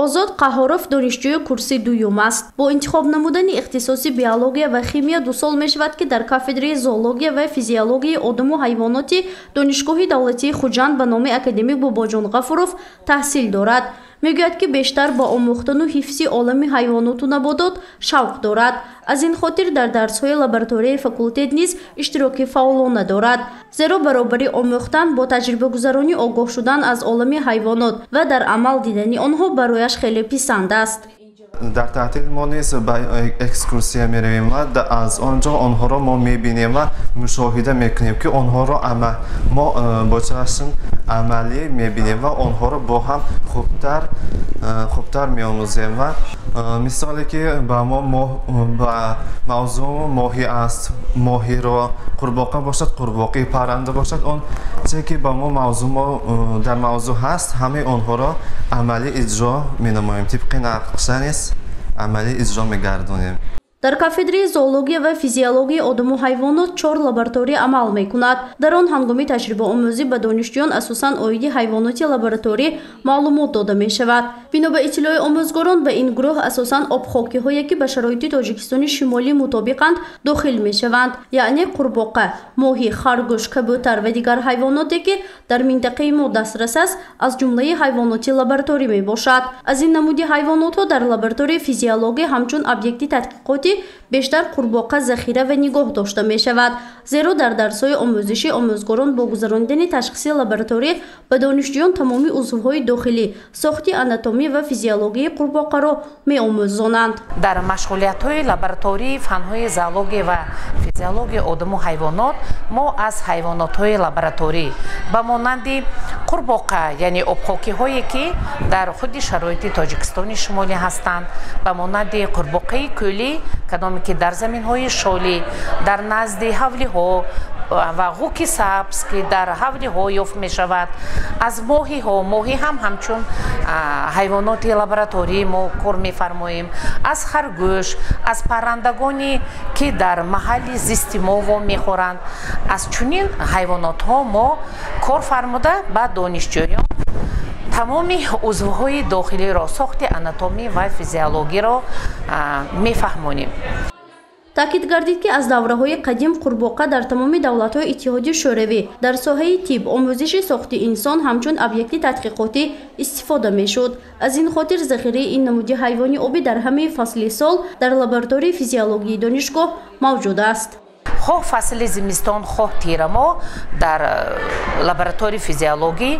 Озод Қаҳоров донишҷӯи курси дуюм аст. Бо интихоб намудани ихтисоси биология ва химия 2 сол мешавад, ки дар кафедраи зоология ва физиологияи одаму ҳайвоноти Донишгоҳи давлатии Хуҷанд ба номи академик Бобоҷон Ғафуров таҳсил дорад. Мегӯяд, ки бештар ба омӯхтану ҳифзи олами ҳайвоноту наботот шавқ дорад. Аз ин хотир дар дарсҳои лабораторияи факултет низ иштироки фаъолона дорад. Зеро баробари омӯхтан бо таҷрибагузаронӣ огоҳ шудан аз олами ҳайвонот ва дар амал дидани онҳо барояш хеле писанд аст. Дар таътил мо низ ба экскурсия меравем ва аз он ҷо онҳоро мо мебинем ва мушоҳида мекунем, ки онҳоро мо бо чашм амалӣ мебинем ва онҳоро бо ҳам хубтар меомӯзем. Ва мисоле ки ба мо ба мавзӯъ моҳӣ аст, моҳиро, қурбоқа бошад, қурбоқи, парранда бошад, он чизе ки ба мо мавзӯъ дар мавзӯъ ҳаст, ҳамаи онҳоро амалӣ иҷро менамоем. Тибқи нақша низ амалӣ иҷро мегардонем. Дар кафедраи зоология ва физиологияи одаму ҳайвонот 4 лаборатория амал мекунад. Дар он ҳангоми таҷрибаомӯзӣ ба донишҷӯён асосан оиди ҳайвоноти лабораторӣ маълумот дода мешавад. Бино ба иттилои омӯзгорон, ба ин гурӯҳ асосан обхокиҳое, ки ба шароити Тоҷикистони шимолӣ мутобиқанд, дохил мешаванд, яъне қурбоқа, моҳӣ, харгӯш, кабӯтар ва дигар ҳайвоноте, ки дар минтақаи мо дастрас аст, аз ҷумлаи ҳайвоноти лабораторӣ мебошад. Аз ин намуди ҳайвонотҳо дар лабораторияи физиология ҳамчун объекти тадқиқотӣ бештар қурбоқа захира ва нигоҳ дошта мешавад. Зеро дар дарсҳои омӯзишӣ омӯзгорон бо гузаронидани ташхиси лабораторӣ ба донишҷӯён тамоми узвҳои дохилӣ, сохти анатомӣ ва физиологияи қурбоқаро меомӯзонанд. Дар машғулиятҳои лаборатории фанҳои зоология ва физиологияи одаму ҳайвонот мо аз ҳайвонотҳои лабораторӣ ба монанди қурбоқа, яъне обхокиҳое, ки дар худи шароити Тоҷикистони шимолӣ ҳастанд, ба монанди қурбоқаи кӯлӣ, кадоме ки дар заминҳои шолӣ, дар назди ҳавлиҳо ва ғуки сабз, ки дар ҳавлиҳо ёфт мешавад, аз моҳиҳо, моҳӣ ҳам ҳамчун ҳайвоноти лаборатории мо кор мефармоем, аз харгӯш, аз паррандагоне, ки дар маҳалли зисти мо вомехӯранд. Аз чунин ҳайвонотҳо мо кор фармуда ба донишҷӯён тамоми узвҳои дохилиро, сохти анатомӣ ва физиологиро мефаҳмонем. Таъкид гардид, ки аз давраҳои қадим қурбоқа дар тамоми давлатҳои Иттиҳоди Шӯравӣ дар соҳаи тиб, омӯзиши сохти инсон ҳамчун объекти тадқиқотӣ истифода мешуд. Аз ин хотир захираи ин намуди ҳайвони обӣ дар ҳамаи фасли сол дар лабораторияи физиологияи донишгоҳ мавҷуд аст. Хоҳ фасли зимистон, хоҳ тирамо дар лабораторияи физиологӣ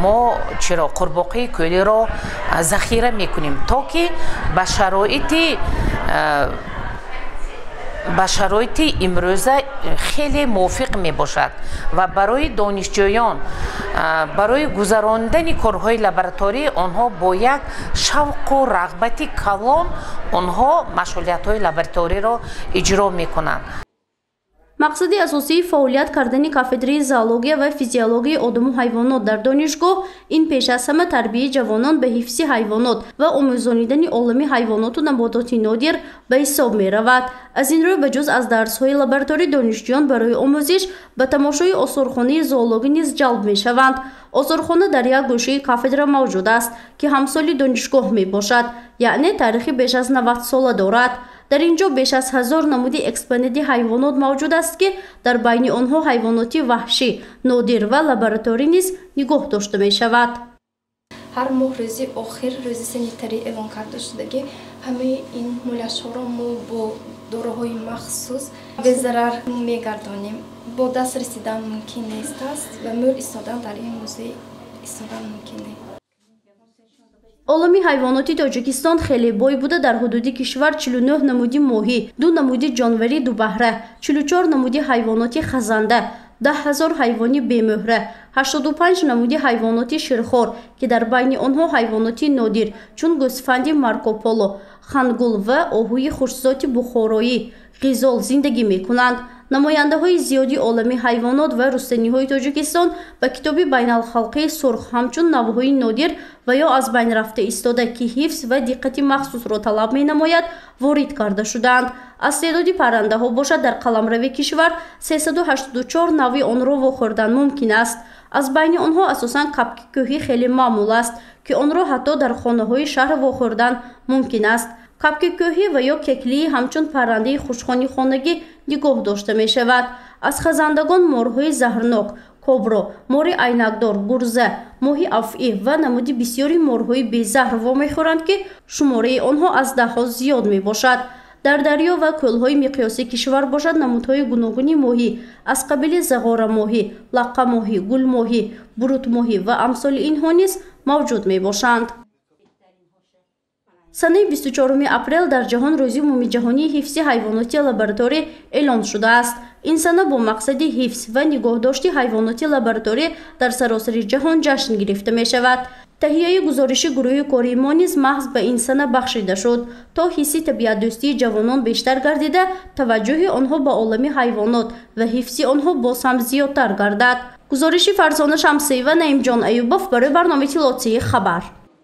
мо чиро қурбоқаи кӯлиро захира мекунем, то ки ба шароити имрӯза хеле мувофиқ мебошад ва барои донишҷӯён, барои гузарондани корҳои лабораторӣ онҳо бо як шавқу рағбати калон онҳо машғулиятҳои лабораториро иҷро мекунанд. Мақсади асосии фаъолият кардани кафедраи зоология ва физиологияи одаму ҳайвонот дар донишгоҳ ин пеш аз ҳама тарбияи ҷавонон ба ҳифзи ҳайвонот ва омӯзонидани олами ҳайвоноту набототи нодир ба ҳисоб меравад. Аз ин рӯй ба ҷуз аз дарсҳои лабораторӣ донишҷӯён барои омӯзиш ба тамошои осорхонаи зоологӣ низ ҷалб мешаванд. Осорхона дар як гӯшаи кафедра мавҷуд аст, ки ҳамсоли донишгоҳ мебошад, яъне таърихи беш аз 90 сола дорад. Дар ин ҷо беш аз 1000 намуди экспонати ҳайвонот мавҷуд аст, ки дар байни онҳо ҳайвоноти ваҳшӣ, нодир ва лабораторӣ низ нигоҳ дошта мешавад. Ҳар моҳ рӯзи охир, рӯзи санитарӣ эълон карда шудагӣ, ҳамаи ин муляшҳоро мо бо доруҳои махсус безарар мегардонем. Бо даст расидан мумкин нест аст ва мӯр истодан дар ин музей истодан мумкин нест. Олами ҳайвоноти Тоҷикистон хеле бой буда, дар ҳудуди кишвар 49 намуди моҳӣ, 2 намуди ҷонвари дубаҳра, 44 намуди ҳайвоноти хазанда, 10 000 ҳайвони бемӯҳра, 85 намуди ҳайвоноти ширхор, ки дар байни онҳо ҳайвоноти нодир чун гӯсфанди Марко Поло, хангул ва оҳуи хушзоти бухороӣ, ғизол зиндагӣ мекунанд. Намояндаҳои зиёди олами ҳайвонот ва рустаниҳои Тоҷикистон ба китоби байналхалқии сурх ҳамчун навъҳои нодир ва ё аз байн рафта истода, ки ҳифз ва диққати махсусро талаб менамояд, ворид карда шудаанд. Аз теъдоди паррандаҳо бошад, дар қаламрави кишвар 384 навъи онро вохӯрдан мумкин аст. Аз байни онҳо асосан кабки кӯҳӣ хеле маъмул аст, ки онро ҳатто дар хонаҳои шаҳр вохӯрдан мумкин аст. Кабки кӯҳӣ ва ё кеклии ҳамчун паррандаи хушхони хонагӣ нигоҳ дошта мешавад. Аз хазандагон морҳои заҳрнок, кобро, мори айнакдор, гурза, моҳи афъӣ ва намуди бисёри морҳои безаҳр вомехӯранд, ки шумораи онҳо аз даҳҳо зиёд мебошад. Дар дарё ва кӯлҳои миқёси кишвар бошад намудҳои гуногуни моҳӣ аз қабили зағорамоҳӣ, лаққамоҳӣ, гулмоҳӣ, бурутмоҳӣ ва амсоли инҳо низ мавҷуд мебошанд. Санаи 24 апрел дар ҷаҳон рӯзи умумиҷаҳонии ҳифзи ҳайвоноти лабораторӣ эълон шудааст. Ин сана бо мақсади ҳифз ва нигоҳдошти ҳайвоноти лабораторӣ дар саросари ҷаҳон ҷашн гирифта мешавад. Таҳияи гузориши гурӯҳи кории мо низ маҳз ба ин сана бахшида шуд, то ҳисси табиатдӯстии ҷавонон бештар гардида, таваҷҷӯҳи онҳо ба олами ҳайвонот ва ҳифзи онҳо боз ҳам зиёдтар гардад. Гузориши Фарзона Шамсиева, Наимҷон Аюбов барои барномаи иттилоотии «Хабар».